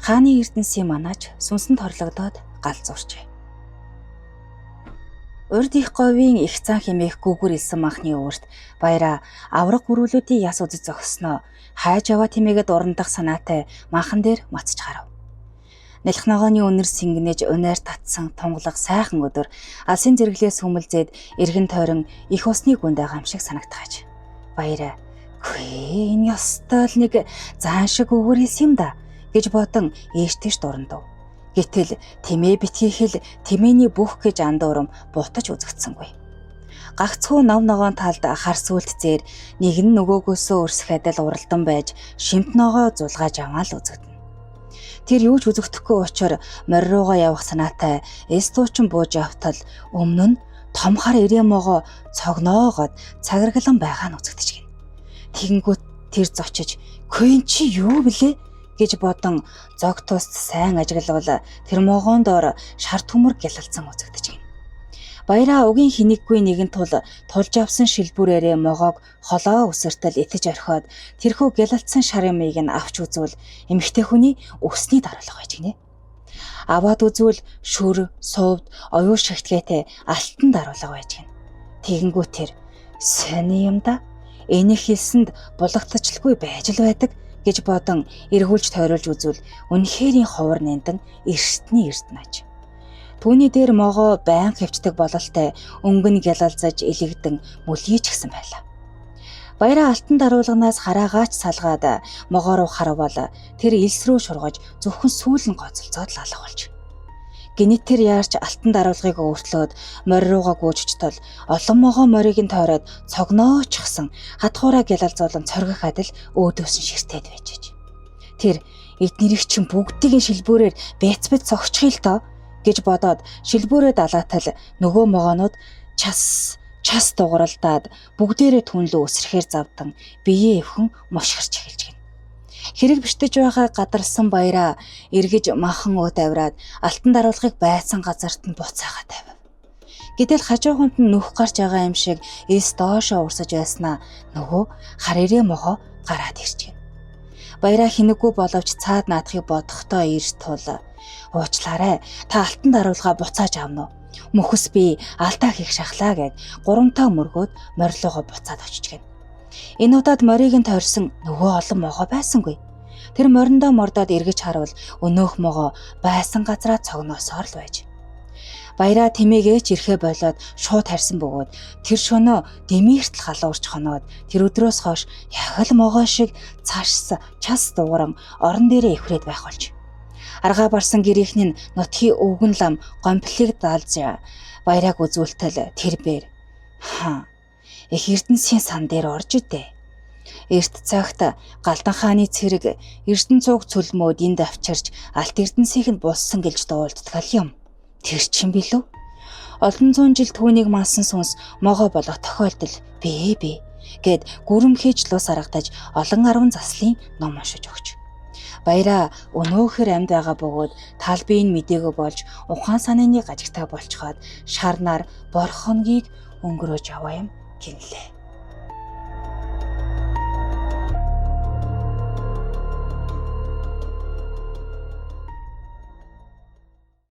Хааны эрдэнсийн манаач сүнсэнд хорлогдоод галзуурчээ. Урд их говийн их цаан хэмээх гүгүр илсэн манхны өөрт Баяраа авраг гөрүүлүүдийн яс үзэж зогссноо хайж аваа тэмээгээд урандах санаатай манхан дээр мацж гарав. Нялх ногооны үнэр сэнгэнэж унаар татсан тунгалаг сайхан өдөр алсын зэрэглээс хүмэлзээд эргэн тойрон их усны гүнд байгаа юм шиг санагдгааж. Баяраа "Гүй энэ ёстой л нэг заан шиг өгөр хэлсэн юм да" гэж бодон ээш тийш дурандав. Гэтэл тэмээ битгий хэл тэмээний бүх гэж андуурам бутаж үзэгдсэнгүй. Гагцхүү нов ногоон талд хар сүлт зээр нэг нь нөгөөгөөсөө өрсөх адил уралдан байж шимт ногоо зулгааж аваа л үзэгдэнэ. Тэр юу ч үзэгдэхгүй учир морь руугаа явах санаатай эс дуучин бууж явтал өмнө нь том хар ирээн могоо цогноогоод цагиргалан байгаа нь үзэгдэж гин. Тэгэнгүүт тэр зочиж "Квин чи юу блэ?" гэж бодон зог туст сайн ажиглавал тэр могоон доор шар төмөр гялалзан үзэгдэж гин. Баяраа угийн хинэггүй нэгэн тул тулж авсан шилбүрээрээ могоог холоо үсэртэл итэж орхиод тэрхүү гялалцсан шар юмыг нь авч үзвэл эмэгтэй хүний өсний даруулга байж гинэ. Аваад үзвэл шүр, сувд, оюу шигтгээтэй алтан даруулга байж гинэ. Тэгэнгүүт тэр сони юм да. Энэ хэлсэнд булагдчихлгүй байж л байдаг гэж бодон эргүүлж тойруулж үзвэл үнэхэрийн ховор нэнтэн эртний эрдэнэ аж. Түүний дээр могоо байнга хэвчдэг бололтой өнгөн гялалзаж элэгдэн мөлийч гисэн байлаа. Баяраа алтан даруулганаас хараагаач салгаад могоо руу харвал тэр элс рүү шургаж зөвхөн сүүл нь гоцолцоод л алга болж. Гинэт тэр яарч алтан даруулгыг өөртлөөд морь руугаа гүйжиж тол олон могоо морийг нь тойроод цогноочихсон хатгуураа гялалзуулан цоргох адил өөдөөс нь ширтээд байжээ. Тэр эднэрийг чинь бүгдийг нь шилбүүрээр бэц бэц цогчих л доо гэж бодоод шилбүүрээ далаатал нөгөө могоонууд час час дугралдаад бүгдээрээ түнлүү өсрэхээр завдан биеэ эвхэн мушгирч эхэлж гин. Хэрэг бэртэж байгаа гадарсан баяраа эргэж махан өөд авираад алтан даруулгыг байцсан газарт нь буцаага тавив. Гэтэл хажууханд нь нүх гарч байгаа юм шиг эс доошоо урсаж байснаа нөгөө хар ирээ могоо гараад ирж гин. Баяраа хинэггүй боловч цаад наадахыг бодохдоо ирж тул уучлаарай та алтан даруулгаа буцааж авна уу? Мөхөс би алдаа хийх шахлаа гэд гурамтаа мөргөөд морилогоо буцаад очиж гин. Энэ удаад морийг нь тойрсон нөгөө олон могоо байсангүй. Тэр мориндоо мордоод эргэж харвал өнөөх могоо байсан газараа цогноосоор л байж. Баяраа тэмээгээч ирэхэ болоод шууд харсан бөгөөд тэр шөнөө дэмийртэл халуурч хоноод тэр өдрөөс хойш яг л могоо шиг цааш час дууран орон дээрээ эвхрээд байх болж. Аргаа барсан гэрийнхний нь нутгийн өвгөн лам гомблыг даалж баярааг үзүүлтэл тэр бэр хаа их эрдэнсийн сан дээр орж идэ. Эрт цагт Галдан хааны цэрэг Эрдэнэ цуг цөлмөөд энд авчирч алт эрдэнсийг нь булсан гэлж дуулддаг юм. Тэр чинь билүү? Олон зуун жил түүнийг мансан сүнс могоо болох тохиолдол бээ бээ гэд гүрэмхийж лус аргадаж олон арван заслын ном уншиж өгч. Баяраа өнөөхөр амьд байгаа бөгөөд тал биеийн мдээгүй болж ухаан санааны гажигтай болцоход шарнаар борхонгийг өнгөрөөж аваа юм гинлээ.